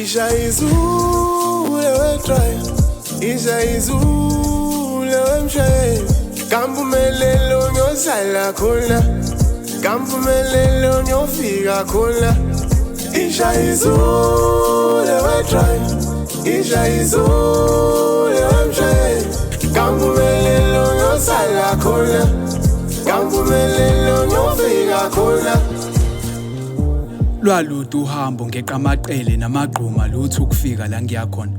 Ishayizule we-drive, ishayizule wemshayeli. Kampumelelo ngiyosala khona, kampumelelo ngiyofika khona. Ishayizule we-drive, ishayizule wemshayeli. Kampumelelo ngiyosala khona, kampumelelo ngiyofika khona. Lwalude uhambo ngeqamaqele namagquma lutho ukufika la ngiya khona.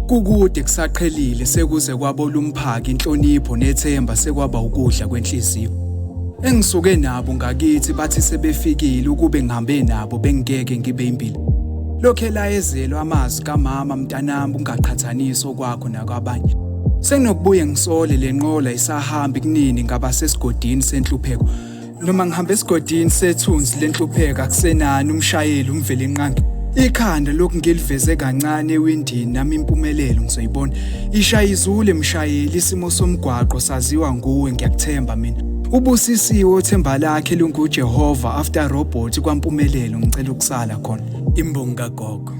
Kukude kusaqhelile sekuze kwabola umphaki inhlonipho nethemba sekwaba ukudla kwenhliziyo. Engisuke nabo ngakithi bathi sebefikile ukube ngihambe nabo bengeke ngibe impilo. Lokhe elayezelwa amazwi kamama mntanami ungaqhathanisi okwakho nakwabanye. Senginokubuye ngisole le nqola isahambi kunini ngaba sesigodini senhlupheko. Noma ngihamba esigodini sethunzi lenhlupheko akusenani umshayeli uMvelinqangi. Ikhanda lokhu ngiliveze kancane ewindini nami impumelelo ngizoyibona. Ishayizule mshayeli isimo somgwaqo saziwa nguwe ngiyakuthemba mina. Ubusisiwe othemba lakhe linguJehova after robot kwaMpumelelo ngicela ukusala khona. Imbongi kagogo.